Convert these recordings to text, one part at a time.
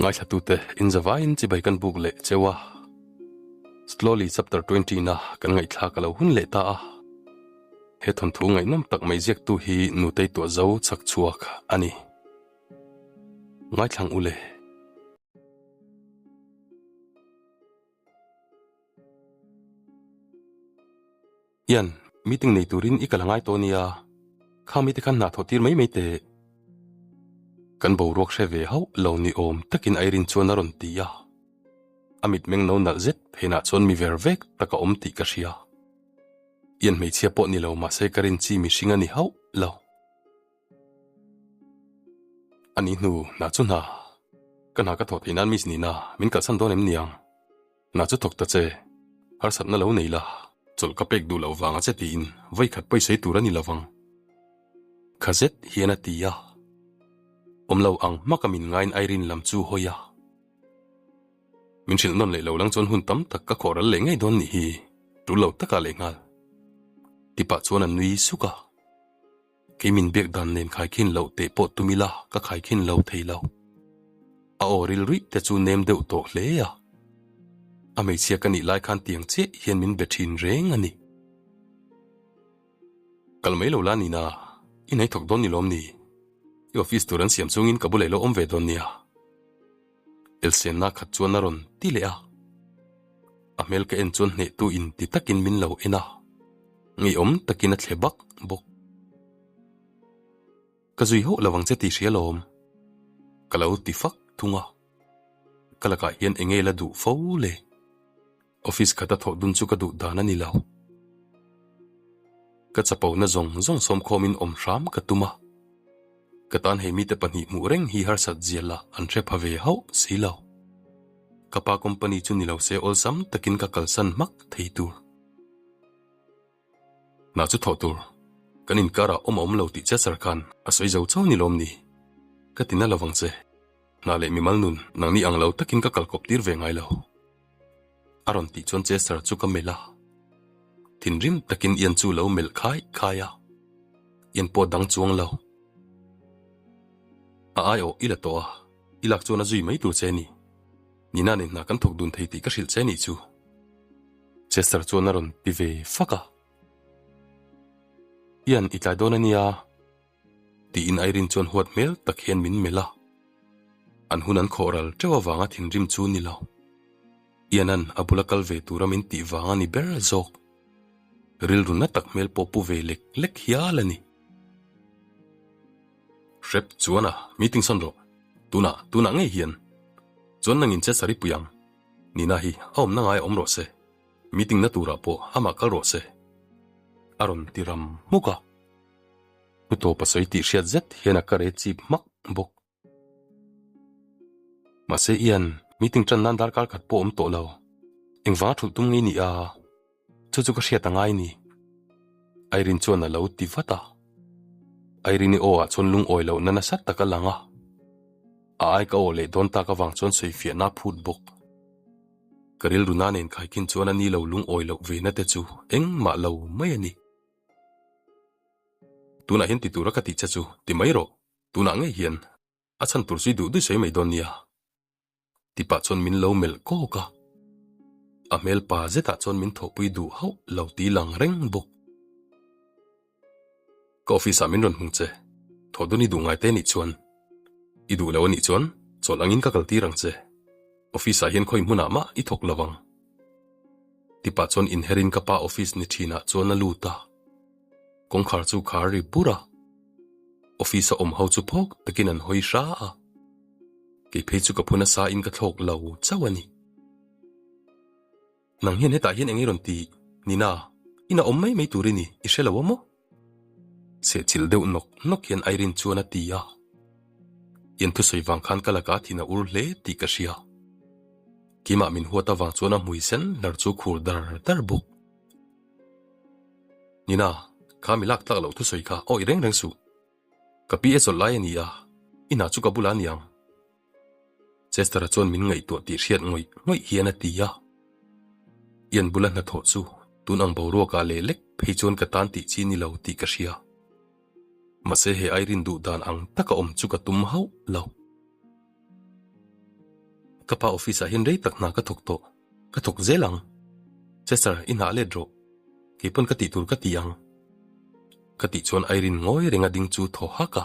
Ngaithlatute inzavaiin chibai kan buk leh cheu a, Slowly chapter 20 na kan ngaihthlak a lo hun leh ta a. He thawnthu ngaihnawm tak mai ziaktu hi Nutei Tuahzo chhak chhuak a ni. Ngaithlang u le. Ian, meeting nei turin i kal a ngai tawh nia, khang mite khan hna thawh tir mai mai teh. Kan boruak hre ve hauh lo ni awm takin Irene chuan a rawn ti a. A mitmeng no nalh zet phenah chuan mi ver vek tak a awm tih ka hria. Ian hmeichhia pawh ni lo mahse ka rin chi mihring a ni hauh lo. A nih hnu hna chu hna. Ka hna ka thawh theih nan miss nihna min kalsan dawn em niang? Hna chu thawk ta che. Harsatna lo nei la, chawlh ka pek duh loh vang a che tiin vawikhat pawisawi tur a ni lovang. Kha zet hian a ti a. Awm lo ang hmaka min ngaiin Irene lam chu hawi a. Min hrilh nawn leh lo lang chuan hun tam tak ka khawh ral leh ngei dawn nih hi, tul lo takah leh nghal. Tipah chuan a nui suk a. Kei min biak dan nen khaikhin loh teh pawh tum ila ka khaikhin lo thei lo. A aw ril ruih te chu nem deuh tawh hle a. A hmeichhia ka nih lai khan tiang chiah hian min be thin reng a ni. Kal mai lo la nina, i hnaih thawk dawn ni lawm ni? I office tur an siam chungin ka bulah i lo awm ve dawn nia. Elsenna khat chuan a rawn ti leh a. A hmel ka en chuan hnehtu in ti takin min lo en a, ngeiawm takin a thle bak bawk. Ka zui hauh lo ang che tih hria lawm. Ka lo ti fak thung a. Ka lakah hian enge la duh fo le? Office khata thawh dun chu ka duh dan a ni lo. Ka chapona zawng zawng sawmkhawmin awm hram ka tum a. Ka tan hei mite pahnih hmuh reng hi harsat zia lah an hre pha ve hauh si lo. Ka pa company chu ni lo se awlsam takin ka kalsan hmak thei tur. Hna chu thawh tur. Kan inkarah awm a awm lo tih Chester khan a sawi zo chauh ni lawm ni? Ka ti na lovang che. Hna leh mimal nun nangni ang lo takin ka kalkawp tir ve ngai lo. A rawn tih chuan Chester chu ka melh a. Thinrim takin Ian chu lo melh khai khai a. Ian pawh dang chuang lo. A aiawh i la tawh a, i lak chuan a zui mai tur che ni. Nina nen hna kan thawk dun thei tih ka hrilh che nih chu. Chester chuan a rawn ti ve fak a. Ian, i tlai dawn a nia. Tiin Irene chuan huat hmel tak hian min melh a. An hun an khawh ral teuh avanga thinrim chu ni lo. Ian-a'n a bula kal ve tura min tih vang a ni ber zawk. Rilru na tak hmel pawh pu ve lek lek hial a ni. Hrep chuan a, meeting sawn rawh. Tunah, tunah ngei hian. Chuan nangin Chester i pui ang. Nina hi a awmna ngai a awm rawh se. Meeting na turah pawh amah kal rawh se. A rawn ti ram hmuk a. Hnu tawp a sawi tih hriat zet hian a ka re chip hmak bawk. Mahse Ian, meeting tan nan darkar khat pawh awm tawh lo. Engvanga thulh tum ngei ni a? Chu chu ka hriat a ngai ni. Irene chuan a lo ti vat a. Irene-i aw ah chuan lungawi lohna nasa tak a lang a. A ai ka aw leh dawn tak avang chuan sawifiahna a phut bawk. Ka rilru na nen khaikhin chuan a ni lo lungawi loh ve na te chu engmah lo mai a ni. Tunah hian ti tura ka tih che chu ti mai rawh, tunah ngei hian a chhan tur chu i duh duih sawi mai dawn nia. Tipah chuan min lo melh kawk a, a hmel pa zetah chuan min thawhpui duh hauh lo ti lang reng bawk. Ka office ah min rawn hmung che, thawh dun i duh ngai te nih chuan i duh lo a nih chuan chawlh angin ka kal tir ang che, office ah hian khawi hmunah mah i thawk lo ang. Tipah chuan inherin ka pa office ni thinah chuan a lut a. Kawngkhar chu khar ri bur a, office a awm ho chu phawk takin an hawi hra a, kei phei chu ka phu nasa in ka thlawk lo chauh a ni. Nang hian hetah hian eng i rawn ti Nina, ina awm mai mai tur i ni, i hre lo a maw? Sehchilh deuh nawk nawk hian Irene chuan a ti a, Ian thusawi vang khan ka lakah thin a ur hle tih ka hria. Keimah min huat avang chuan a hmui sen hlar chu khur dar dar bawk. Nina, kha mi lak tlak loh thusawi kha awih reng reng suh. Ka pi e chawlh lai a ni a, i hna chu ka bulah a ni ang. Chester-a chuan min ngaihtuah tih hriat ngawih ngawih hian a ti a. Ian bula hnathawh chu tun ang boruakah leh lek phei chuan ka tan tih chi ni lo tih ka hria. Mahse he Irene duh dan ang taka awm chu ka tum hauh lo. Ka pa office ah hian rei tak hna ka thawk tawh, ka thawk zel ang. Chester, i hnah let rawh. Kei pawn ka tih tur ka ti ang. Ka tih chuan Irene ngawi reng a ding chu thaw hak a.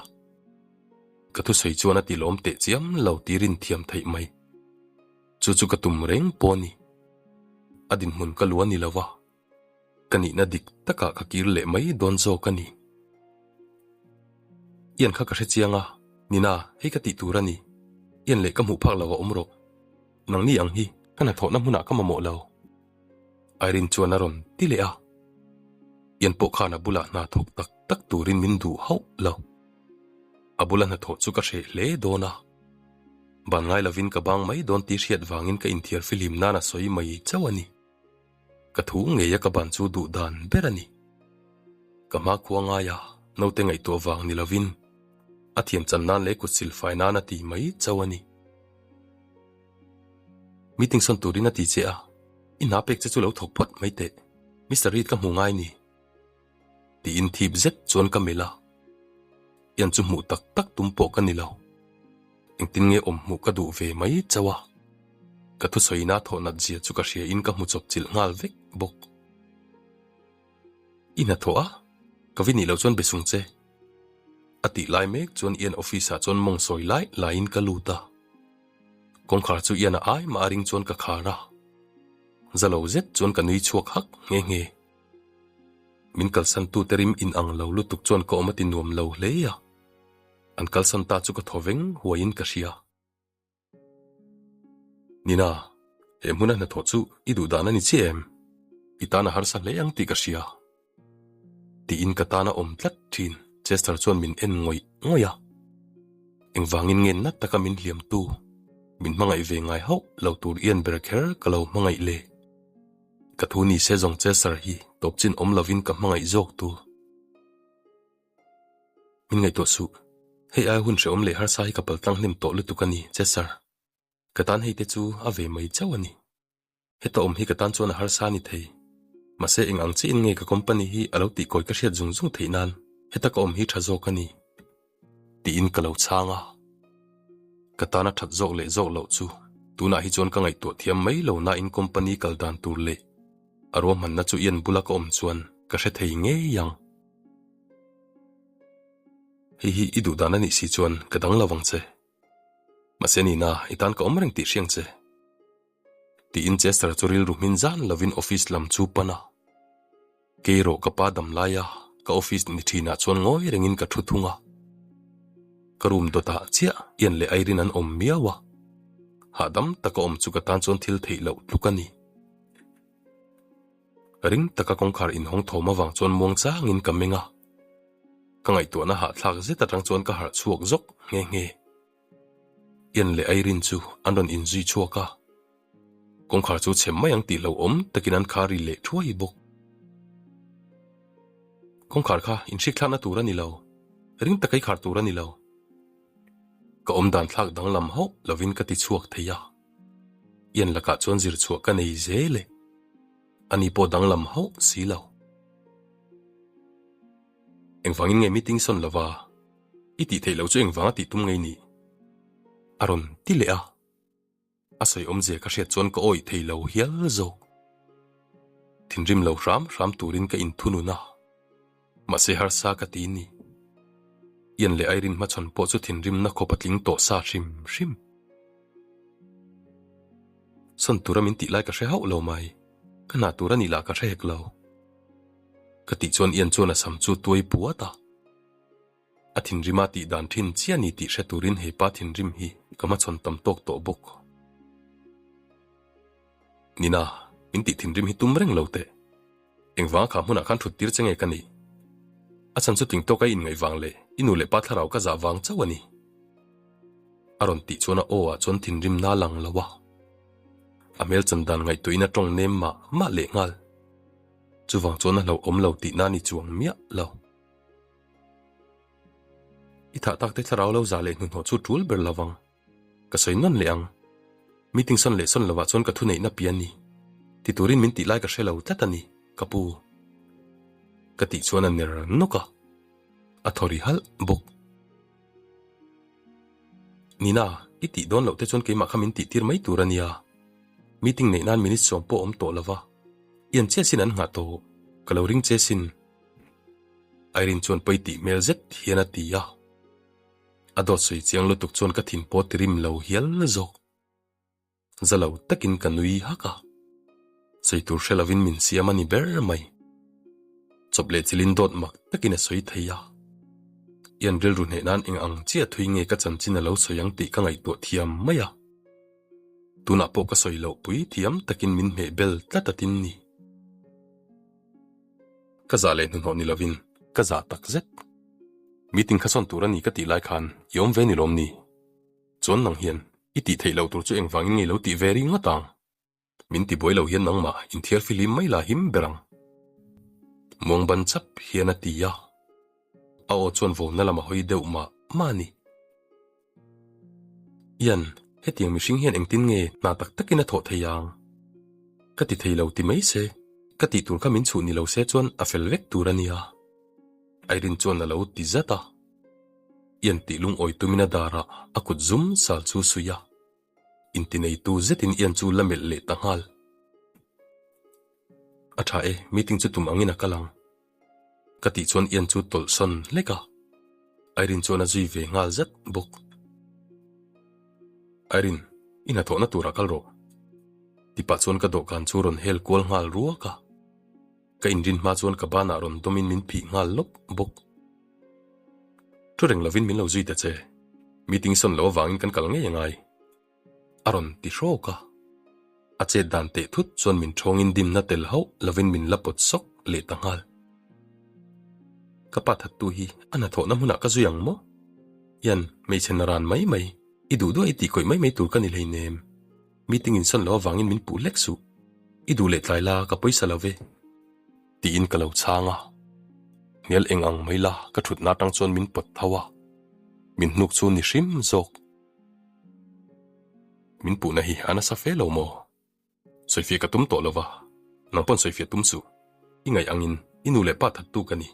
Ka thusawi chuan a ti lawm teh chiam lo ti rin thiam theih mai. Chu chu ka tum reng pawh a ni. A dinhmun ka lu a ni lo va. Ka nihna dik takah ka kir leh mai dawn zawk a ni. Ian kha ka hre chiang a, Nina, hei ka tih tur a ni. Ian leh ka hmuh phak lo a awm rawh. Nangni ang hi ka hnathawhna hmunah ka mamawh lo. Irene chuan a rawn ti leh a. Ian pawh khan a bulah hna thawk tak tak turin min duh hauh lo. A bula hnathawh chu ka hreh hle dawn a. Ban ngai lovin ka bang mai dawn tih hriat vangin ka inthiar fihlim nan a sawi mai chauh a ni. Ka thu ngei a ka ban chu duh dan ber a ni. Ka hma khua ngai a, naute ngaihtuah vang ni lovin a thiam chan nan leh kut silfai nan a ti mai chauh a ni. Meeting sawn turin a ti che a, i hna pek che chu lo thawk phawt mai teh, Mister Reid ka hmu ngai ni. Tiin thip zet chuan ka melh a, Ian chu hmuh tak tak tum pawh ka ni lo. Engtin nge awm hmuh ka duh ve mai chauh a, ka thusawina thawh nat zia chu ka hria in ka hmu chawp chilh nghal vek bawk. I hnathawh a, ka vi nih loh chuan be sung che. A tih lai mek chuan Ian office ah chuan mawng sawi lai laiin ka lut a. Kawngkhar chu Ian a ai mah a ring chuan ka khar a. Za lo zet chuan ka nui chhuak hak nghe nghe. Min kalsan tute rim in ang lo lutuk chuan ka awm a ti nuam lo hle a. An kalsan ta chu ka thaw veng huaiin ka hria. Nina, he hmuna hnathawh chu i duh dan a ni chiah em? I tan a harsa hle ang tih ka hria. Tiin ka tan a awm tlat thin. Chester chuan min en ngawih ngawih a. Engvangin nge nat taka min hliamtu, min hmangaih ve ngai hauh lo tur ian ber kher ka lo hmangaih le. Ka thu ni se zawng Chester hi tawp chin awm lovin ka hmangaih zawk tur. Min ngaihtuah suh. Hei aia hun hrehawm leh harsa hi ka paltlang hnem tawh lutuk a ni, Chester. Ka tan hei te chu a ve mai chauh a ni. Heta awm hi ka tan chuan a harsa a ni thei. Mahse eng ang chiin nge ka company hi a lo tihkawi ka hriat zung zung theih nan heta ka awm hi tha zawk a ni. Tiin ka lo chhang a. Ka tana that zawk leh zawk loh chu tunah hi chuan ka ngaihtuah thiam mai lo nain company kal dan tur leh a ruahmanna chu Ian bula ka awm chuan ka hre thei ngei ang. Hei hi i duh dan a nih si chuan ka dang lo vang che. Mahse nina i tan ka awm reng tih hriang che. Tiin Chester chu rilru hmin zan lovin office lam chu pan a. Kei rawh ka pa dam lai a, ka office ni thinah chuan ngawi rengin ka thu thung a. Ka room dawtah chiah Ian leh Irene an awm miau a. Hahdam taka awm chu ka tan chuan thil theih loh tluk a ni. Ring taka kawngkhar inhawng thawm avang chuan muang changin ka meng a. Ka ngaihtuahna hahthlak zet atang chuan ka harh chhuak zawk nghe nghe. Ian leh Irene chu an rawn inzui chhuak a. Kawngkhar chu chhem mai ang tih hlauhawm takin an khar ri leh thuai bawk. Kawngkhar kha inhrikthlakna tur a ni lo, ring taka i khar tur a ni lo. Ka awmdan thlak danglam hauh lovin ka ti chhuak thei a. Ian lakah chuan zir chhuah ka nei zel e. Ani pawh danglam hauh si lo. Engvangin nge meeting sawn lova i tih theih loh chu engvanga tih tum ngei ni? A rawn ti leh a. A sawi awmzia ka hriat chuan ka awih thei lo hial zawk. Thinrim lo hram hram turin ka inthunun a. Mahse harsa ka ti ni. Ian leh Irene hmachhawn pawh chu thinrimna khawp a tling tawh sa hrim hrim. Sawn tura min tih lai ka hre hauh lo mai. Ka hna tur a nih lah ka hre hek lo. Ka tih chuan Ian chuan a sam chu tuai puat a. A thinrima tih dan thin chiah ni tih hre turin he pa thinrim hi ka hmachhawn tam tawk tawh bawk. Nina, min tih thinrim hi tum reng lo teh. Engvanga kha hmunah khan thut tir che nge ka nih? A chhan chu tling tawka i inngaih vang leh i nu leh pa thlarau ka zah vang chauh a ni. A rawn tih chuan a aw ah chuan thinrim na lang lo a. A hmel chan dan ngaihtuahin a tawng nem mah mah leh nghal. Chuvang chuan a hlauhawm lo tihna ni chuang miah lo. I thah tak te thlarau lo zah leh hnuhnawh chu tul ber lo vang. Ka sawi nawn leh ang. Meeting sawn leh sawn lovah chuan ka thuneihna pi a ni. Ti turin min tih lai ka hre lo tlat a ni, ka pu. Ka tih chuan a ner nawk a. A thaw ri halh bawk. Nina. I tih dawn loh te chuan keimah kha min tih tir mai tur a nia. Meeting neih nan minute sawm pawh awm tawh lo va. I an chiah sin an nghah tawh. Ka lo ring che sin. Irene chuan pawi tih hmel zet hian a ti a. A dawt sawi chiang lutuk chuan ka thin pawh tirim lo hial zawk. Za lo takin ka nui hak a. Sawi tur hre lovin min siam a ni ber mai. Chawp leh chilin dawt mak takin a sawi thei a. I an rilru hneh nan eng ang chiah thui nge ka chanchin a lo sawi ang tih ka ngaihtuah thiam mai a. Tunah pawh ka sawi loh pui thiam takin min hmeh bel tlat a tin ni. Ka zah leh hnuhnawh ni lovin ka zah tak zet. Meeting kha sawn tur a ni ka tih lai khan i awm ve ni lawm ni? Chuan nang hian i tih theih loh tur chu engvangin nge lo tih ve ringawt ang? Min ti buai lo hian nangmah inthiar fihlim mai la him ber ang. Muang ban chap hian a ti a, a aw chuan vawmna lam a hawi deuh mah mah a ni. Ian, hetiang mihring hian engtin nge hna tak takin a thawh thei ang? Ka ti thei lo ti mai se, ka tih tur kha min chhuh ni lo se chuan a fel vek tur a nia. Irene chuan a lo ti zat a. Ian tih lungawi tumin a darah a kut zum sal chu suih a. Intineitu zetin Ian chu la melh leh ta nghal. A tha e, meeting chu tum angin a kal ang. Ka tih chuan Ian chu tawlh sawn hlek a. Irene chuan a zui ve nghal zat bawk. Irene, i hnathawhna turah kal rawh. Tipah chuan ka dawhkan chu rawn hel kual nghal ruak a. Ka inrin hma chuan ka banah rawn dawmin min phih nghal lawp bawk. Thu reng lovin min lo zui ta che. Meeting sawn loh avangin kan kal ngei a ngai. A rawn ti hrawk a. A chet dan teh thut chuan min thawngin dimna tel hauh lovin min la pawt sawk leh ta nghal. Ka pa thattu hi a hnathawhna hmunah ka zui ang maw? Ian, hmeichhe na ran mai mai, i duh duah i tih kawih mai mai tur ka ni hleinem. Meeting in sawn loh avangin min puh hlek suh. I duh leh tlai la ka pawisa lo ve. Tiin ka lo chhang a. Hnial eng ang mai la ka thutna atang chuan min pawt tho a. Min hnuk chu ni hrim zawk. Min puhna hi a nasa fe lo maw? Sawifiah ka tum tawh lo va, nang pawn sawifiah tum suh. I ngaih angin i nu leh pa thattu ka ni.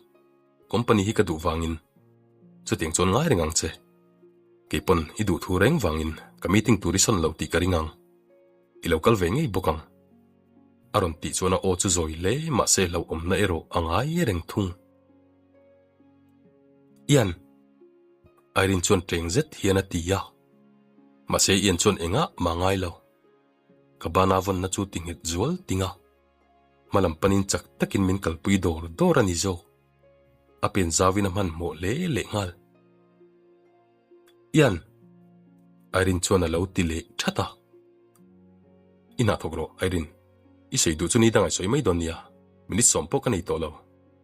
Company hi ka duh vangin chutiang chuan ngai reng ang che. Kei pawn i duh thu reng vangin ka meeting tur i sawn lo tih ka ring ang. I lo kal ve ngei bawk ang. A rawn tih chuan a aw chu zawi hle mahse hlauhawmna erawh a ngai reng thung. Ian! Irene chuan tleng zet hian a ti a. Mahse Ian chuan engah mah ngai lo. Ka bana vawnna chu ti nghet zual ting a. Hmalam panin chak takin min kalpui dawr dawr a ni zawk. A pen zauin a hmanhmawh hle leh nghal. Ian! Irene chuan a lo ti leh that a. I hna thawk rawh, Irene. I sawi duh chu ni dangah i sawi mai dawn nia. Minute sawm pawh ka nei tawh lo.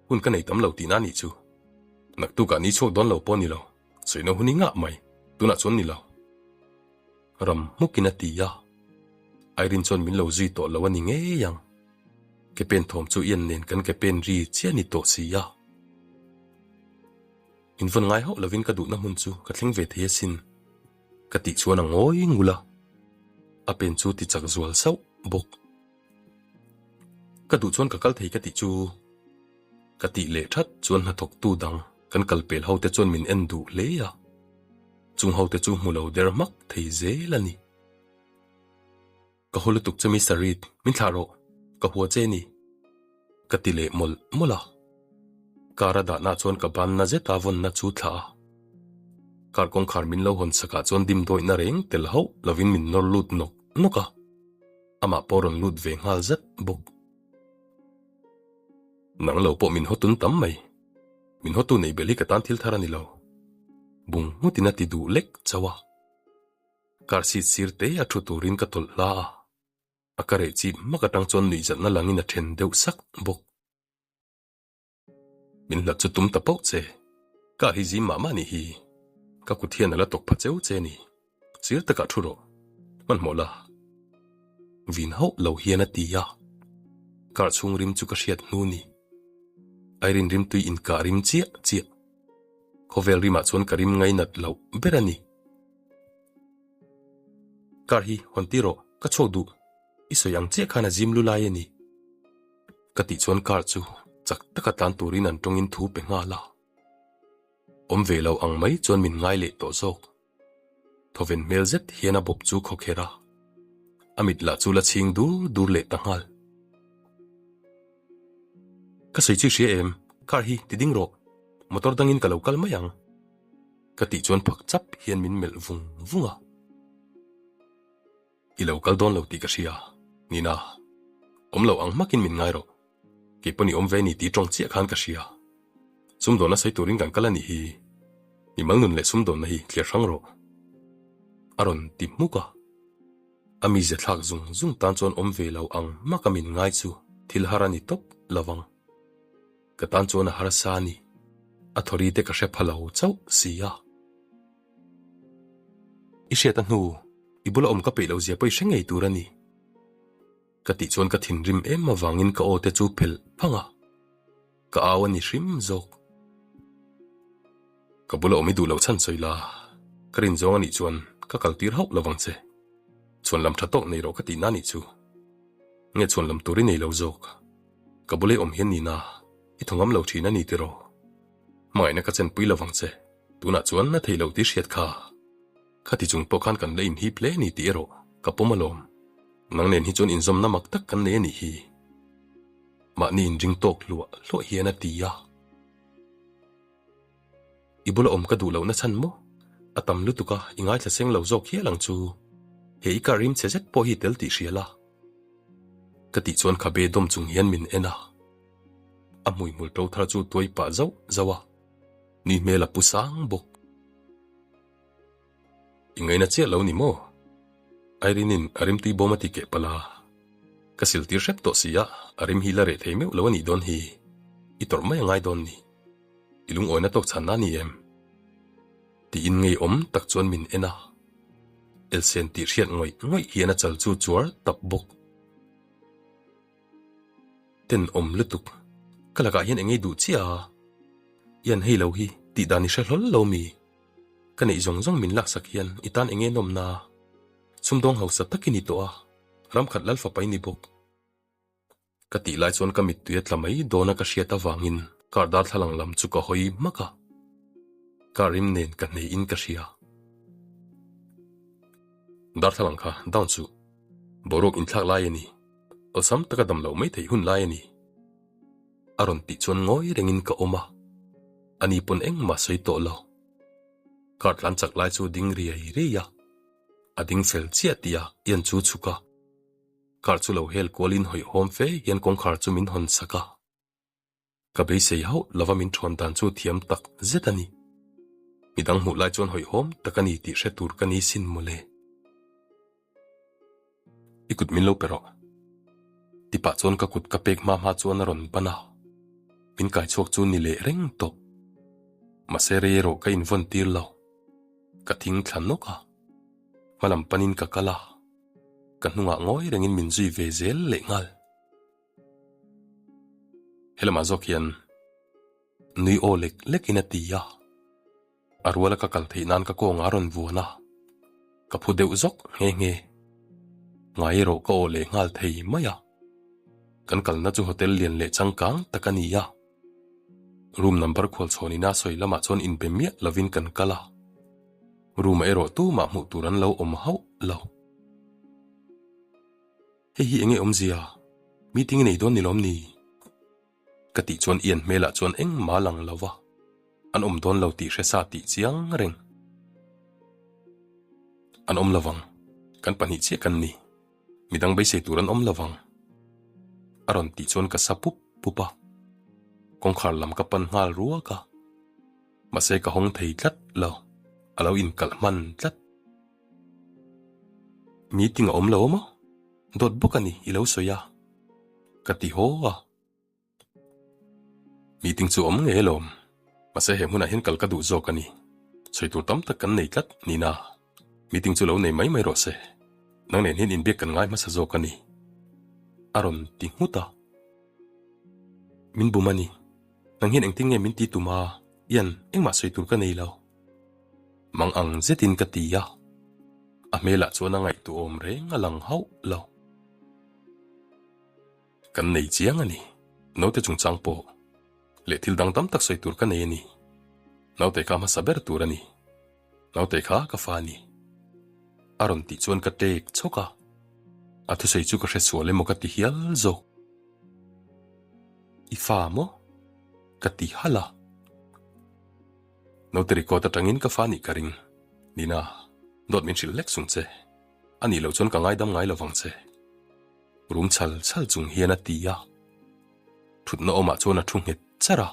Hun ka nei tam lo tihna a nih chu. Naktukah ni chhuak dawn lo pawh ni lo. Sawina hun i ngah mai. Tunah chuan ni lo. Ram hmukin a ti a. Irene chuan min lo zui tawh lo a ni ngei ang. Ke pen thawm chu Ian nen kan ke pen ri chiah ni tawh si a. In vawn ngai hauh lovin ka duhna hmun chu ka thleng ve thei asin. Ka tih chuan a ngawi ngul a. A pen chu ti chak zual sauh bawk. Ka duh chuan ka kal thei ka tih chu. Ka tih leh that chuan hnathawktu dang kan kal pel ho te chuan min en duh hle a. Chung ho te chu hmu lo der hmak thei zel a ni. Ka haw lutuk che Mister Reid, min thlah rawh, ka hua che ni. Ka ti leh mawlh mawlh a. Car a dahna chuan ka banna zeta vawnna chu thlah a. Car kawngkhar min lo hawn sakah chuan dimdawihna reng tel hauh lovin min nawr lut nawk nawk a. Amah pawh rawn lut ve nghal zat bawk. Nang lo pawh min hawtun tam mai. Min hawtu nei bel hi ka tan thil thar a ni lo. Bung nghutin a ti duh lek chauh a. Car seat sir te a thu turin ka tawlh hla a, a ka reh chip hmak atang chuan nuihzatna langin a then deuh sak bawk. Min hlat chu tum ta pauh che, car hi zim mah mah nih hi, ka kut hian a la tawk pha cheu che ni, sir takah thu rawh, hmanhmawh la. Vin hauh lo hian a ti a, car chhung rim chu ka hriat hnu ni. Irene rimtui inkah rim chiah chiah, khawvel rimah chuan ka rim ngainat loh ber a ni. Car hi hawn tir rawh, ka chhuak duh. I sawi ang chiah khan a zim lu lai a ni. Ka tih chuan car chu chak taka tlan turin an tawngin thu pe nghal a. Awm ve lo ang mai chuan min ngai leh tawh zawk. Thawven hmel zet hian a bawp chu khawkherh a, a mit lah chu la chhing dur dur leh ta nghal. Ka sawi chu i hria em? Car hi ti ding rawh, motor dangin ka lo kal mai ang. Ka tih chuan phak chap hian min melh vung vung a. I lo kal dawn lo tih ka hria, Nina. Awm lo ang hmakin min ngai rawh. Kei pawn i awm ve ni tih tawng chiah khan ka hria. Sumdawnna sawi turin kan kal a nih hi. Mimal nun leh sumdawnna hi thliar hrang rawh. A rawn ti hmuk a. A mizia thlak zung zung tan chuan awm ve lo ang hmaka min ngai chu thil har a ni tawp lo vang. Ka tan chuan a harsa a ni. A thawri te ka hre pha lo chauh si a. I hriat a hnu, i bula awm ka peih lo zia pawh i hre ngei tur a ni. Ka tih chuan ka thinrim em avangin ka aw te chu phelh phang a, ka au a ni hrim zawk. Ka bula awm i duh lo chhan sawi la, ka rin zawng a nih chuan ka kal tir hauh lovang che. Chhuan lam tha tawk nei rawh ka tihna a nih chu. Nge chhuan lam tur i nei lo zawk. Ka bula i awm hian nina i thaw ngam lo thin a ni tiraw. Hmangaihna ka chenpui lovang che. Tunah chuan na theih loh tih hriat kha. Khati chung pawh khan kan la inhip hle ni tih erawh ka pawm alawm. Nang nen hi chuan inzawmna mak tak kan nei a nih hi. Mahni inring tawk hluah hluah hian a ti a. I bula awm ka duh lohna chhan maw? A tam lutuk a, i ngaithla seng lo zawk hial ang chu. He i kar rim chhe zet pawh hi tel tih hria la. Ka tih chuan khabe dawm chung hian min en a. A hmuihmul to thar chu tuai pah zauh zauh a. Ni hmel a pu sang bawk. I ngaina chiah lo ni maw? Irene-in a rimtui bawm a ti keh palh a. Ka sil tir hrep tawh si a, a rim hi la reh thei meuh lo a nih dawn hi. I tawrh mai a ngai dawn ni. I lungawina tawk chhanna a ni em? Tiin ngeiawm tak chuan min en a. Elsen tih hriat ngawih ngawih hian a chal chu chuar tap bawk. Tenawm lutuk. Ka lakah hian eng ei duh chiah a? Ian hei lo hi tih dan i hre hlawl lo mi? Ka neih zawng zawng min laksak hian i tan eng nge nawmna? Sumdawng hausa tak i ni tawh a, ram khat lal fapa i ni bawk. Ka tih lai chuan ka mittui a tla mai dawn a ka hriat avangin car darthlalang lam chu ka hawi hmak a. Car rim nen ka hneihin ka hria. Darthlalang kha down suh. Boruak inthlak lai a ni. Awlsam taka dam loh mai theih hun lai a ni. A rawn tih chuan ngawi rengin ka awm a, ani pawn engmah sawi tawh lo. Car tlan chak lai chu ding riai riai a, a ding fel chiah tih a ian chu chhuk a. Car chu lo hel kualin hawihhawm fe hian kawngkhar chu min hawn sak a. Ka beisei hauh lova min thawn dan chu thiam tak zet a ni. Midang hmuh lai chuan hawihhawm tak a ni tih hre tur ka ni sin mawle. I kut min lo pe rawh. Tipah chuan ka kut ka pek hma hma chuan a rawn ban a. Min kai chhuak chu ni leh reng tawh. Mahse rei erawh ka invawn tir lo. Ka thing thla nawk a. Hmalam panin ka kal a. Ka hnungah ngawi rengin min zui ve zel leh nghal. Helamah zawk hian nui aw lek lekin a ti a, a ruala ka kal theih nan ka kawngah a rawn vuan a, ka phu deuh zawk nghe nghe. Ngai erawh ka aw leh nghal thei mai a, kan kalna chu hotel lian leh changkang tak a ni a, room number khualchhawn ina sawi lamah chuan inbe miah lovin kan kal a, room ah erawh tumah hmuh tur an lo awm hauh lo. Hei hi enge awmzia? Meeting i nei dawn ni lawm ni? Ka tih chuan Ian hmelah chuan engmah a lang lo va, an awm dawn lo tih hre sa tih chiang reng. An awm lovang, kan pahnih chiah kan ni. Midang beisei tur an awm lovang. A rawn tih chuan ka sa pup pup a, kawngkhar lam ka pan nghal ruak a, mahse ka hawng thei tlat lo, a lo inkalh hman tlat. Meeting a awm lo maw? Dawt bawk a ni i lo sawi a, ka ti haw a. Meeting chu awm ngei alawm, mahse he hmunah hian kal ka duh zawk a ni. Sawi tur tam tak kan nei tlat nina, meeting chu lo nei mai mai rawh se. Nang nen hian inbiak kan ngai hmasa zawk a ni, a rawn ti nghut a. Min bum a ni, nang hian engtin nge min ti tum a, Ian, engmah sawi tur ka nei lo. Mang ang zetin ka ti a, a hmelah chuan a ngaihtuahawm reng a lang hauh lo. Kan nei chiang a ni, naute chungchang pawh leh thil dang tam tak sawi tur ka nei a ni. Naute kha hmasa ber tur a ni, naute kha ka fa a ni. A rawn tih chuan ka tek chhawk a, a thusawi chu ka hre sual emaw ka ti hial zawk. I fa maw? Ka ti halh a. Naute record atangin ka fa nih ka ring. Nina, dawt min hrilh hlek sung che. A nih loh chuan ka ngaidam ngai lovang che. Rum chhal chhal chung hian a ti a. Thutna awmah chuan a thu nghet char a.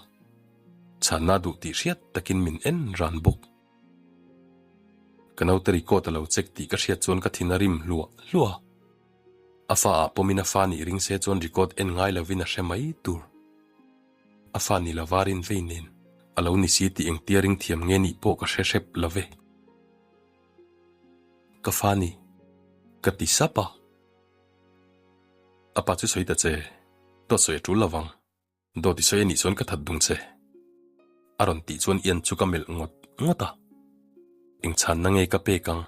Chhanna duh tih hriat takin min en ran bawk. Ka naute record a lo check tih ka hriat chuan ka thin a rim hluah hluah a. A fa ah pawmin a fa nih ring se chuan record en ngai lovin a hre mai tur. A fa ni lova rin vei nen a lo ni si tih engtia ring thiam nge nih pawh ka hre hrep lo ve. Ka fa ni, ka ti sap a. A pa chu sawi ta che, dawt sawi a tul lovang. Dawt i sawi anih chuan ka that dung che. A rawn tih chuan Ian chu ka melh ngawt ngawt a. Eng chhanna nge ka pek ang?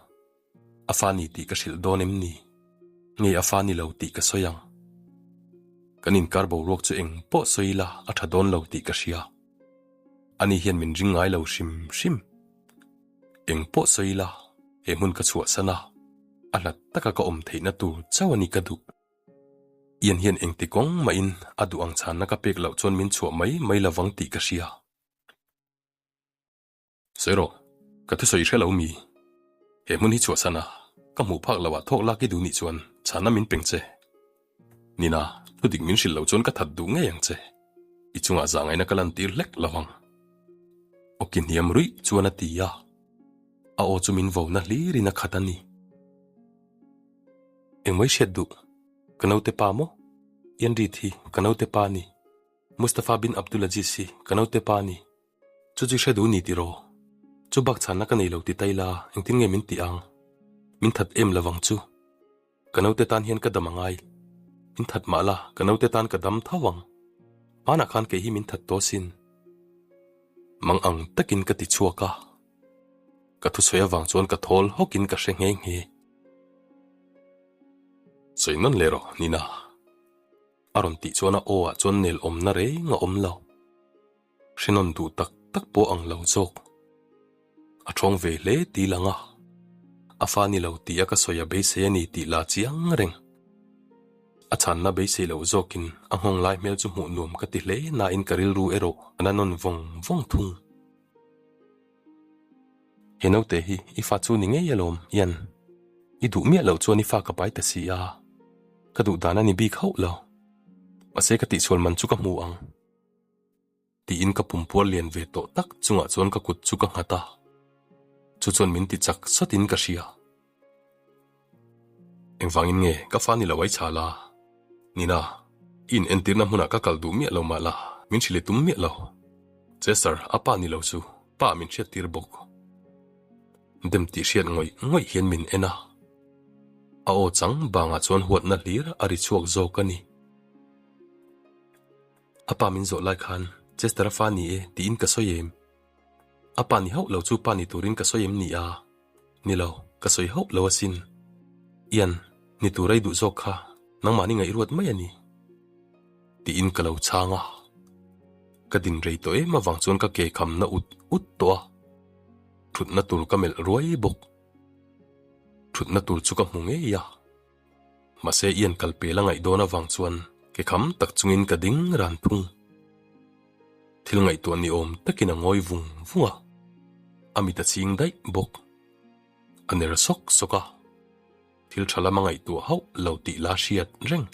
A fa ni tih ka hrilh dawn em ni? Nge a fa ni lo tih ka sawi ang? Kan inkar boruak chu eng pawh sawi ila a tha dawn lo tih ka hria. Ani hian min ring ngai lo hrim hrim. Eng pawh sawi ila he hmun ka chhuahsan a, a hlat taka ka awm theihna tur chauh a ni ka duh. Ian hian engti kawng mahin a duh ang chhanna ka pek loh chuan min chhuah mai mai lovang tih ka hria. Sawi rawh, ka thusawi hre lo mi. He hmun hi chhuahsan a, ka hmuh phak loh ah thawk lak i duh nih chuan chhanna min peng che. Nina, thu dik min hrilh loh chuan ka that duh ngei ang che. I chungah zahngaihna ka lantir hlek lo ang. Awki hniam ruih chuan a ti a, a aw chu min vona hlirin a khat a ni. Engmai hriat duh? Ka naute pa maw? Ian Reid hi ka naute pa a ni. Mustafa bin Abdulaziz hi ka naute pa a ni. Chu chu i hre duh ni tiraw? Chu bak chhanna ka nei lo ti tai la, engtin nge min tih ang? Min that em lovang chu. Ka naute tan hian ka dam a ngai. Min that mah la, ka naute tan ka dam tho ang. Hmanah khan kei hi min that tawh asin. Mang ang takin ka ti chhuak a. Ka thusawi avang chuan ka thawl hawkin ka hre nghe nghe. Sawi nawn leh rawh, Nina. A rawn tih chuan a aw ah chuan nel awmna reng a awm lo. Hre nawn duh tak tak pawh ang lo zawk. A thawng ve hle ti lang a. A fa ni lo tih a ka sawi a beisei a ni tih la chiang reng. A chhanna beisei loh zawkin a nghawng lai hmel chu hmuh nuam ka ti hle nain ka rilru erawh a na nawn vawng vawng thung. He naute hi i fa chu ni ngei alawm, Ian. I duh miah loh chuan i fa ka pai ta si a, ka duh dan a ni bik hauh lo. Mahse ka tihsual man chu ka hmu ang. Tiin ka pumpuar lian ve tawh tak chungah chuan ka kut chu ka nghat a, chu chuan min ti chak sawtin ka hria. Engvangin nge ka fa ni lo ai chhal a? Nina, i in entirna hmunah ka kal duh miah lo mah la, min hrilh i tum miah lo. Chester, a pa ni lo chu, pa min hriattir bawk. Dem tih hriat ngawih ngawih hian min en a. A aw chang bangah chuan huatna hlir a ri chhuak zawk a ni. A pa min zawh lai khan Chester-a fa ni e tiin ka sawi em? A pa ni hauh lo chu pa ni turin ka sawi em ni a? Ni lo, ka sawi hauh lo asin. Ian, ni tur ei duh zawk kha nangmahni ngaihruat mai a ni. Tiin ka lo chhang a. Ka din rei tawh em avang chuan ka ke khamna ut ut tawh a. Thutna tur ka melh ruai bawk. Thutna tur chu ka hmu ngei a. Mahse Ian kal pel a ngaih dawn avang chuan ke kham tak chungin ka ding ran thung. Thil ngaihtuah ni awm takin a ngawi vung vung a, a mit a ching daih bawk. A ner sawk sawk a, thil tha lama ngaihtuah hauh lo tih la hriat reng.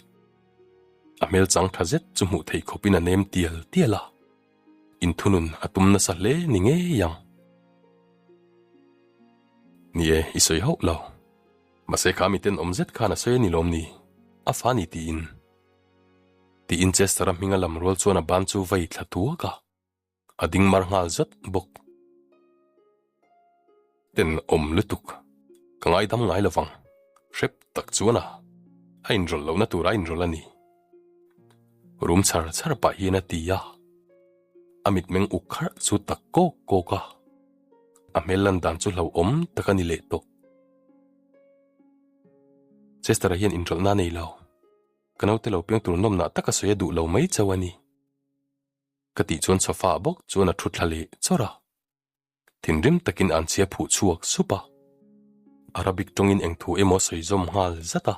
A hmel chang tha zet chu hmuh theih khawpin a nem tial tial a, inthunun a tum nasa hle ni ngei ang. Ni e, i sawi hauh lo. Mahse kha mi tenawm zet khan a sawi a ni lawm ni? A fa ni tiin. Tiin Chester-a hming a lam rual chuan a ban chu vai thla tuak a, a ding mar nghal zat bawk. Tenawm lutuk, ka ngaidam ngai lovang, hrep tak chuan a, a inrawlh lohna tur a inrawlh a ni. Rum chhar chhar pah hian a ti a, a mitmeng uk kharh chu tak kawk kawk a, a hmel lan dan chu hlauhawm tak a ni leh tawh. Chester-a hian inrawlhna a nei lo. Ka naute lo piang tur nawmnah taka sawi a duh lo mai chauh a ni. Ka tih chuan sofa ah bawk chuan a thu thla leh chawrh a. Thinrim takin an chhia phuh chhuak sup a. Arabic tawngin eng thu emaw a sawi zawm nghal zat a.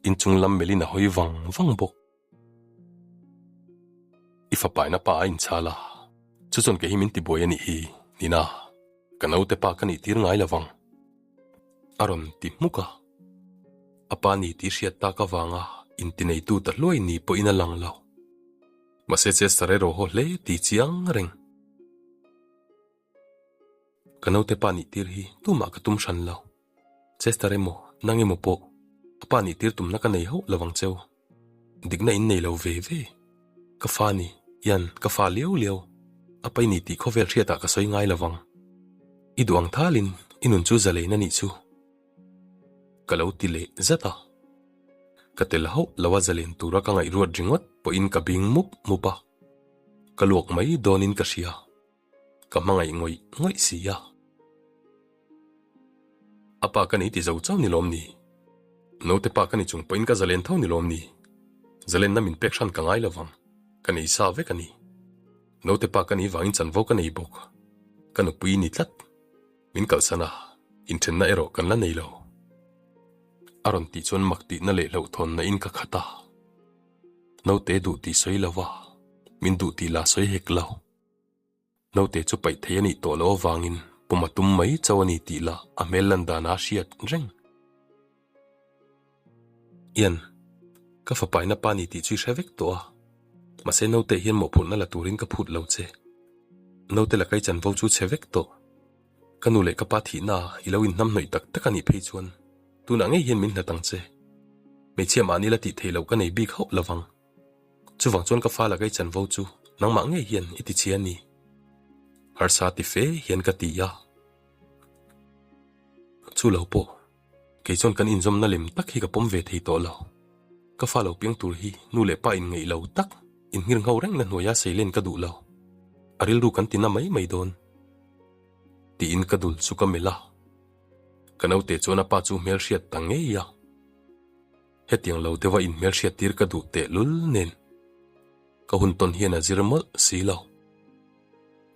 Inchung lam melhin a hawi vang vang bawk. I fapaina pa a inchhal a, chu chuan kei hi min tibuai a nih hi, Nina, ka naute pa ka nih tir ngai lo vang. A rawn ti hmuk a. A pa ni tih hriat tak avanga intineitu ta hluai ni pawhin a lang lo. Mahse Chester erawh haw hle ti chiang reng. Ka naute pa nih tir hi tumah ka tum hran lo. Chester emaw, nang emaw pawh a pa nih tir tumna ka nei hauh lo vang cheu. Dikna in nei lo ve ve. Ka fa ni, Ian, ka fa liau liau. A pai ni tih khawvel hriatah ka sawi ngai lo vang. I duh ang thalin i nun chu zalein a nih chu. Ka lo ti leh zat a. Ka tel hauh lo a zalen tura ka ngaihruat ringawt pawhin ka bing mup mup a. Ka luak mai dawnin ka hria. Ka hmangaih ngawih ngawih si a. A pa ka ni ti zo chau ni lawm ni? Naute pa ka ni chung pawhin ka zalen tho ni lawm ni? Zalenna min pek hran ka ngai lo vang. Ka nei sa vek a ni. Naute pa ka nih vangin chanvo ka nei bawk. Ka nupui ni tlat. Min kalhsan a, inthenna erawh kan la nei lo. A rawn tih chuan mak tihna leh hlauhthawnna in ka khat a. Naute duh tih sawi lo va, min duh tih la sawi hek lo. Naute chu paih thei a nih tawh loh avangin pum a tum mai chauh a ni tih lah a hmel lan dan a hriat reng. Ian, ka fapaina pa ni tih chu i hre vek tawh a, mahse naute hian mawhphurhna la turin ka phut lo che. Naute la kai chanvo chu chhe vek tawh. Ka nu leh ka pa thihna i lo inhnamhnawih tak tak a nih phei chuan tunah ngei hian min hlat ang che. Hmeichhia mahni la tih theih loh ka nei bik hauh lovang. Chuvang chuan ka fa la kai chanvo chu nangmah ngei hian i ti chhia a ni. Harsa ti fe hian ka ti a. Chu lo pawh, kei chuan kan inzawmna lem tak hi ka pawm ve thei tawh lo. Ka fa lo piang tur hi nu leh pa inngeih lo tak, inhngir ngho rengna hnuaia seilen ka duh lo. A rilru kan tina mai mai dawn. Tiin ka dul chu ka melh a. Ka naute chuan a pa chu hmelhriat ta ngei a. Hetiang lo deuha inhmelhriat tir ka duh tehlul nen ka hun tawn hian a zir mawlh si lo.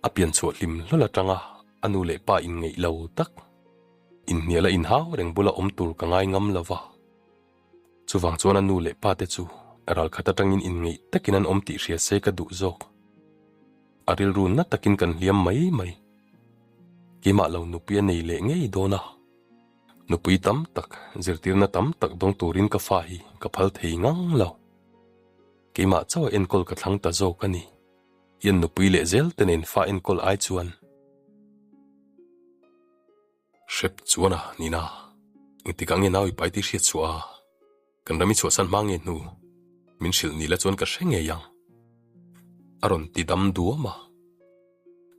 A pian chhuah hlim hlawl atanga a nu leh pa inngeih lo tak, inhnial a inhau reng bula awm tur ka ngai ngam lo va. Chuvang chuan a nu leh pa te chu ralkhat atangin inngeih takin an awm tih hria se ka duh zawk. A rilru na takin kan hliam mai mai. Keimah lo nupui a nei leh ngei dawn a. Nupui tam tak, zirtirna tam tak dawng turin ka fa hi ka phal thei ngang lo. Keimah chauh a enkawl ka thlang ta zawk a ni. Ian nupui leh zel te nen fa enkawl ai chuan. Hrep chuan a, Nina. Engtikah nge nau i pai tih hriat chhuah a? Kan ram i chhuahsan hma nge hnu? Min hrilh ni la chuan ka hre ngei ang. A rawn ti dam duam a.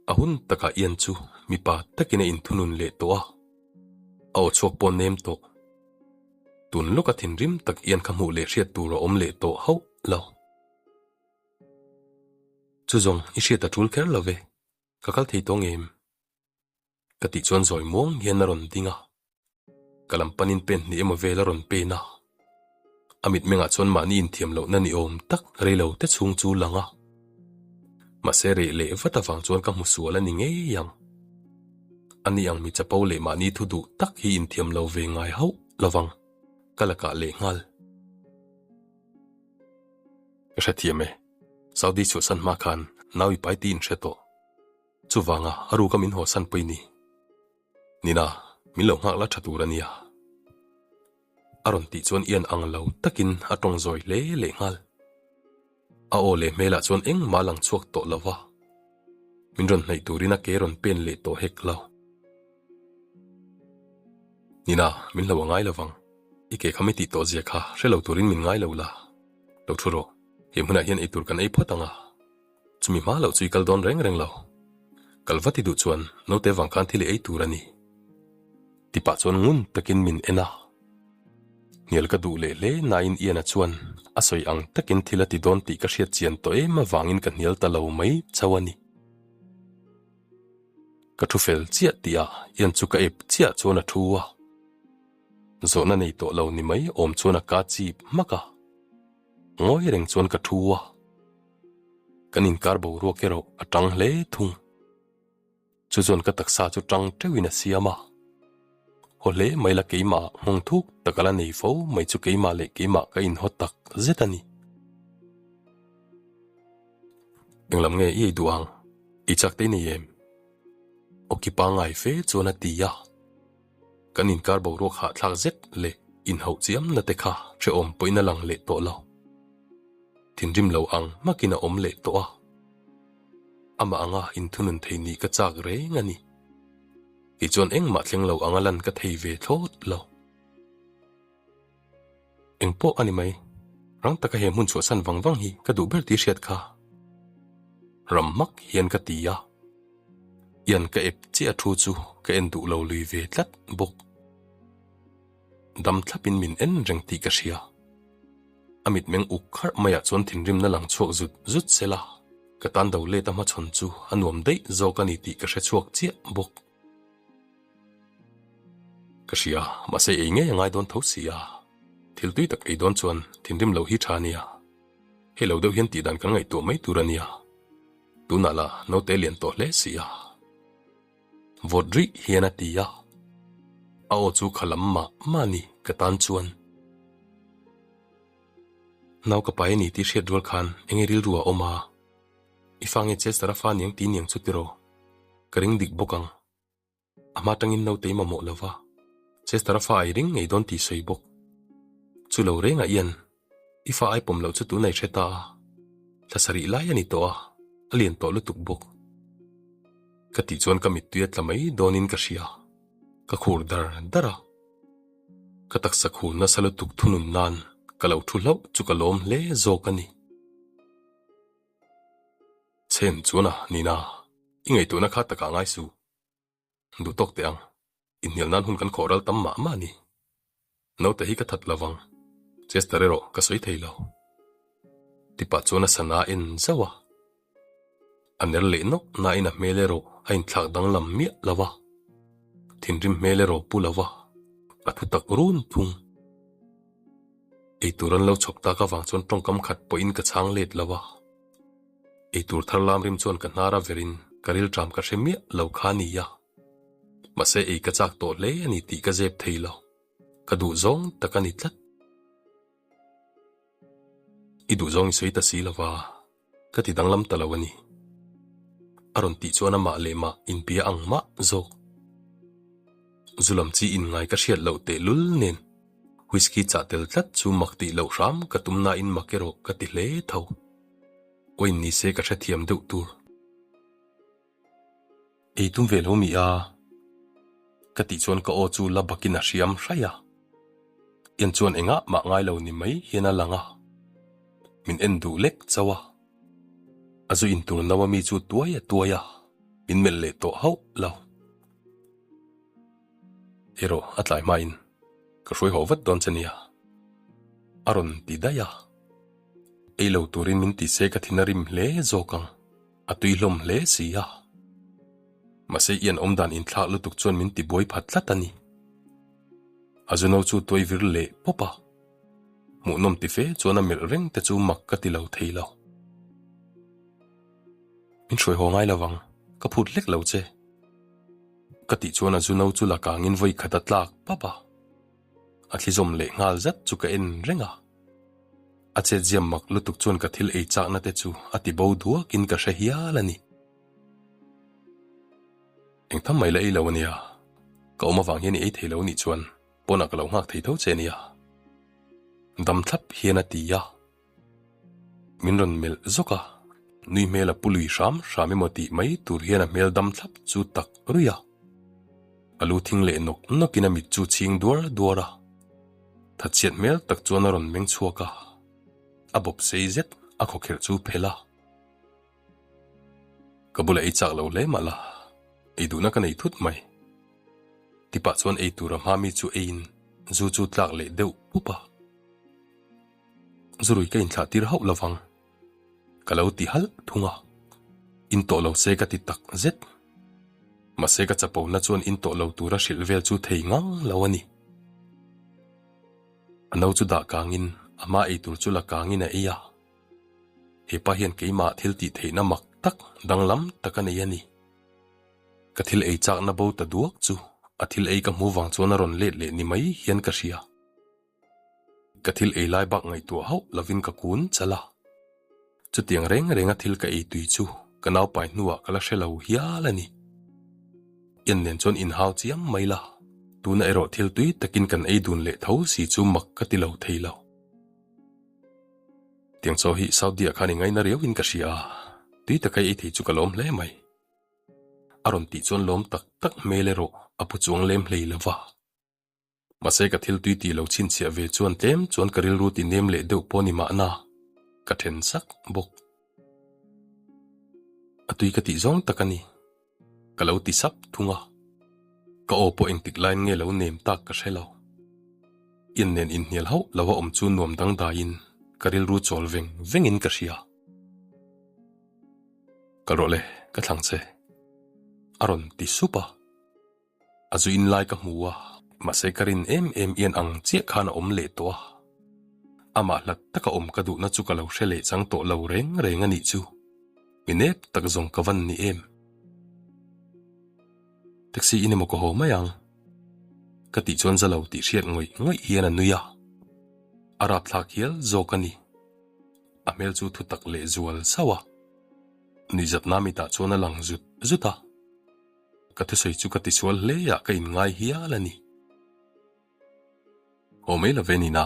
A hun takah Ian chu mipa takin a inthunun leh tawh a. A aw chhuak pawh nem tawh. Tun lawka thinrim tak Ian kha hmuh leh hriat tur a awm leh tawh hauh lo. Chu zawng i hriat a tul kher lo ve, ka kal thei tawh ngem? Ka tih chuan zawi muang hian a rawn ding a, ka lam panin pen hnih emaw vel a rawn pen a. A mitmengah chuan mahni inthiam lohna ni awm tak rei lo te chhung chu lang a. Mahse reh leh vat avang chuan ka hmu sual a ni ngei ang. Ani ang mi chapo leh mahni thu duh tak hi inthiam lo ve ngai hauh lovang ka lakah leh nghal. Ka hrethiam e, Saudi chhuahsan hma khan nau i pai tiin hre tawh. Chuvanga a ruka min hawsan pui ni. Nina, min lo nghak la tha tur a nia. A rawn tih chuan Ian ang lo takin a tawng zawi hle leh nghal. A aw leh hmelah chuan engmah a lang chhuak tawh lo va. Min rawn hnaih turin a ke rawn pen leh tawh hek lo. Nina, min hlo a ngai lo vang. I ke kha mi tih tawh zia kha hre lo turin min ngai lo la. Lo thu rawh, he hmunah hian eitur kan ei phawt ang a. Chumi hma loh chu i kal dawn reng reng lo. Kal vat i duh chuan naute vang khan thil i ei tur a ni. Ti pah chuan ngun takin min en a. Hnial ka duh leh hle nain Ian-a chuan a sawi ang takin thil a ti dawn tih ka hriat chian tawh em avangin ka hnial ta lo mai chauh a ni. Ka thu fel chiah tih ah Ian chu ka ep chiah chuan a thu a. Zawhna nei tawh lo ni mai awm chuan a ka chip hmak a. Ngawi reng chuan ka thu a. Kan inkar boruak erawh a tang hle thung. Chu chuan ka taksa chu tang teuhin a siam a. Haw hle mai la keimah nghawng thuk tak a la nei fo mai chu keimah leh keimah ka inhaw tak zet a ni. Englam nge i ei duh ang? I chak te i nei em? Awki pangngai fe chuan a ti a. Kan inkar boruak hahthlak zet leh inhauh chiamna te kha hrehawm pawhin a lang leh tawh lo. Thinrim lo ang hmakin a awm leh tawh a. Amah anga inthunun thei nih ka chak reng a ni. Kei chuan engmah thleng lo anga lan ka thei ve thlawt lo. Eng pawh a ni mai, rang taka he hmun chhuahsan vang vang hi ka duh ber tih hriat kha. Ram hmak hian ka ti a. Ian ka ep chiah thu chu ka en duh lo lui ve tlat bawk. Dam thlapin min en reng tih ka hria. A mitmeng uk kharh maiah chuan thinrimna lang chhuak zut zut sel a, ka tan do let a hmachhawn chu a nuam daih zawk a ni tih ka hre chhuak chiah bawk. Ka hria, mahse ei ngei a ngai dawn tho si a, thil tui tak ei dawn chuan thinrim loh hi tha a nia. Hei lo deuh hian tihdan kan ngaihtuah mai tur a nia. Tunah lah naute lian tawh hle si a. Vawt rih hian a ti a, a aw chu kha lam mah mah a ni ka tan chuan. Nau ka pai a ni tih hriat rual khan enge rilru a awm a, i fa nge Chester a fa niang ti niang chu tiraw? Ka ring dik bawk ang. A hma tangin naute i mamawh lo va, Chester a fa ai ring ngei dawn tih sawi bawk. Chu lo reng a ian, i fa ai pawm loh chu tunai hre ta a, thla sarih lai a ni tawh a, a lian tawh lutuk bawk. Ka tih chuan ka mittui a tla mai dawnin ka hria, ka khur dar dar a. Ka taksa khur nasa lutuk thunun nan ka lo thu hlauh chu ka lawm hle zawk a ni. Chhen chuan a, Nina, i ngaihtuahna kha takah ngai suh. Duh tawk teh ang, inhnial nan hun kan khawh ral tam mah mah a ni. Naute hi ka that lo vang, Chester erawh ka sawi thei lo. Tipah chuan a sana a en zauh a. A ner leh nawk nain a hmel erawh a inthlak danglam miah lo va, thinrim hmel erawh pu lo va, a thu tak run thung. Eitur an lo chhawp tak avang chuan tawngkam khat pawhin ka chhang let lo a. Eitur thar lam rim chuan ka hnar a verin ka rilṭam ka hre miah lo kha a ni a. Mahse ei ka chak tawh hle a ni tih ka zep thei lo. Ka duh zawng tak a ni tlat. I duh zawng i sawi ta si lo va, ka ti danglam ta lo a ni. A rawn tih chuan amah leh mah inpia ang mah zawk. Zu lam chi in ngai ka hriat loh tehlul nen whisky chah tel tlat chu mak tih loh hram ka tum nain mak erawh ka ti hle tho. Wine ni se ka hrethiam deuh tur. Ei tum ve lo mi a? Ka tih chuan ka aw chu la bakin a hriam hraih a. En chuan engah mah ngai lo ni mai hian a lang a. Min en duh lek chauh a. A zu intur no a mi chu tuai a tuai a, min melh leh tawh hauh lo. Erawh a tlai hmain ka hruai haw vat dawn che nia. A rawn ti daih a. Ei lo turin min ti se ka thin a rim hle zawk ang, a tui hlawm hle si a. Mahse i an awmdan inthlak lutuk chuan min ti buai phat tlat a ni. A zuno chu tuai vir leh pawp a. Hmuhnawm ti fe chuan a melh reng te chu mak ka ti lo thei lo. Min hruai haw ngai lovang, ka phut hlek lo che. Ka tih chuan a zuno chu la kangin vawi khat a tlak pap a. A thli zawm leh nghal zat chu ka en reng a. A chetziam mak lutuk chuan ka thil ei chakna te chu a ti bo duakin ka hre hial a ni. Eng tham mai la ei lo a nia, ka awm avang hian i ei thei lo nih chuan pawnah ka lo nghak thei tho che a nia. Dam thlap hian a ti a. Min rawn melh zawk a, nui hmel a pu lui hram hram emaw tih mai tur hian a hmel dam thlap chu tak ruih a. A lu thing leh nawk nawkin a mit chu chhing duar duar a. Thatchhiat hmel tak chuan a rawn meng chhuak a, a bawp sei zet a khawkherh chu phelh a. Ka bula ei chak lo hle mah la, ei duhna ka nei thut mai. Tipah chuan ei tura hma mi chu eiin zu chu tlak leh deuh pup a. Zurui ka inthlah tir hauh lovang. Ka lo ti halh thung a, in tawh lo se ka ti tak zet. Mahse ka chapona chuan in tawh lo tura hrilh vel chu thei ngang lo a ni. A no chu dah kangin a hma ei tur chu la kangin a ei a. Hepa hian keimah thil tih theihna mak tak danglam tak a nei a ni. Ka thil ei chakna bo ta duak chu a thil ei ka hmu vang chuan a rawn let leh ni mai hian ka hria. Ka thil ei lai bak ngaihtuah hauh lovin ka kun chal a. Chutiang reng renga thil ka ei tui chu ka naupai hnuah ka la hre lo hial a ni. Ian nen chuan inhau chiam mai la, tuna erawh thil tui takin kan ei dun leh tho si chu mak ka ti lo thei lo. Tiang chaw hi Saudi ah khan i ngaina riauin ka hria a, tui taka ei thei chu ka lawm hle mai. A rawn tih chuan lawm tak tak hmel erawh a pu chuang lem hlei lo va. Mahse ka thil tui tih lo chhinchhiah ve chuan tlem chuan ka rilru ti nem leh deuh pawh ni mahna ka then sak bawk. A tui ka tih zawng tak a ni. Ka lo ti sap thung a. Ka aw pawh engtik laiin nge lo nem tak ka hre lo. In nen inhnial hauh lo a awm chu nuam dangdaiin ka rilru chawl veng vengin ka hria. Kal rawh le, ka thlang che. A rawn ti sup a. A zu in lai ka hmu a, mahse ka rin em em ian ang chiah khan a awm leh tawh a. Amah hlat taka awm ka duhna chu ka lo hre leh chang tawh lo reng reng a nih chu. Mi nep tak zawng ka van ni em. Taxi in emaw ka haw mai ang. Ka tih chuan za lo tih hriat ngawih ngawih hian a nui a. A rapthlak hial zawk a ni. A hmel chu thu tak leh zual sauh a. Nuihzatna mitah chuan a lang zut zut a. Ka thusawi chu ka tisual hle ah ka inngai hial a ni. Haw mai lo ve nina,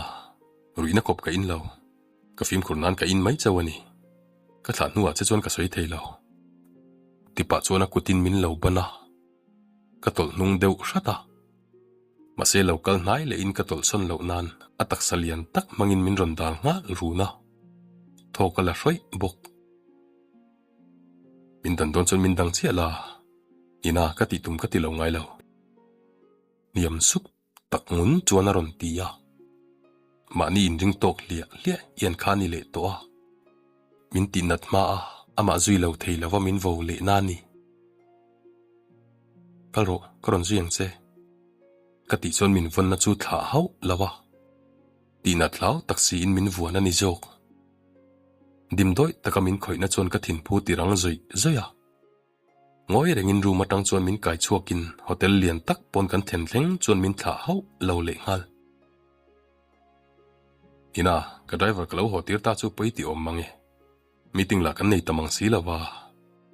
ruihna kawp ka in lo. Ka fimkhur nan ka in mai chauh a ni. Ka thlah hnuah che chuan ka sawi thei lo. Tipah chuan a kutin min lo ban a, ka tawlh hnung deuh hrat a. Mahse lo kal hnai lehin ka tawlh sawn loh nan a taksa lian tak hmangin min rawn dal nghal run a, thaw ka la hrawih bawk. Min dan dawn chuan min dang chiah la, ina ka tih tum ka ti lo ngai lo. Hniam sup tak ngun chuan a rawn ti a. Mahni inring tawk hliah hliah hian kha ni leh tawh a. Min tih nat hma a, amah zui lo thei lova min vo leh na ni. Kal rawh, ka rawn zui ang che. Ka tih chuan min vawnna chu thlah hauh lo a. Tih nat hlau tak siin min vuan a ni zawk. Dimdawih taka min khawihna chuan ka thinphu ti rang zawih zawih a. Ngawi rengin room atang chuan min kai chhuakin hotel lian tak pawn kan thlen thleng chuan min thlah hauh lo leh nghal. Ina, ka driver ka lo haw tir ta chu pawi ti awm mang e. Meeting lah kan nei ta mang si lo va,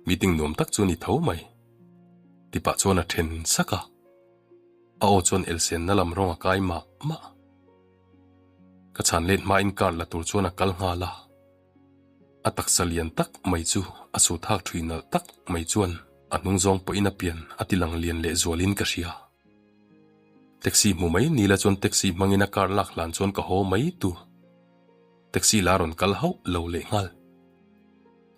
meeting nuam tak chu ni tho mai. Tipah chuan a then sak a. A aw chuan elsenna lam rawng a kai mah mah. Ka chhan let hmain car la tur chuan a kal nghal a. A taksa lian tak mai chu a su thak thui nalh tak mai chuan a hnung zawng pawhin a pian a ti lang lian leh zualin ka hria. Taxi hmu mai ni la chuan taxi hmangin a car lak hlan chuan ka haw mai tur. Taxi la rawn kal hauh lo leh nghal.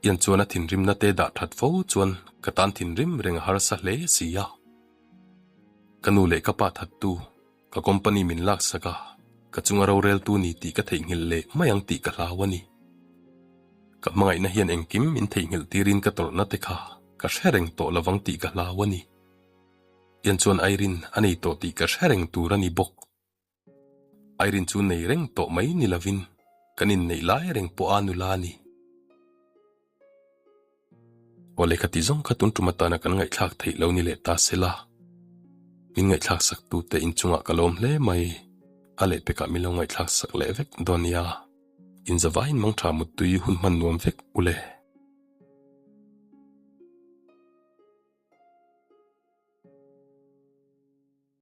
Ian chuan a thinrimna te dah that fo chuan ka tan thinrim reng a harsa hle si a. Ka nu leh ka pa thattu Ka company min laksak a, ka chunga roreltu ni tih ka theihnghilh leh mai ang tih ka hlau a ni. Ka hmangaihna hian engkim min theihnghilh tirin ka tawrhna te kha ka hre reng tawh lovang tih ka hlau a ni. Ian chuan Irene a nei tawh tih ka hre reng tur a ni bawk. Irene chu nei reng tawh mai ni lovin kan inneih lai reng pawh a nula a ni. Aw lehkha ti zawng kha tun tum atana kan ngaihthlak theih lo ni leh ta se la. Min ngaihthlak sak tute inchungah ka lawm hle mai. A lehpekah min lo ngaihthlak sak leh vek dawn nia. Inzavain mangtha muttui hun hman nuam vek u le.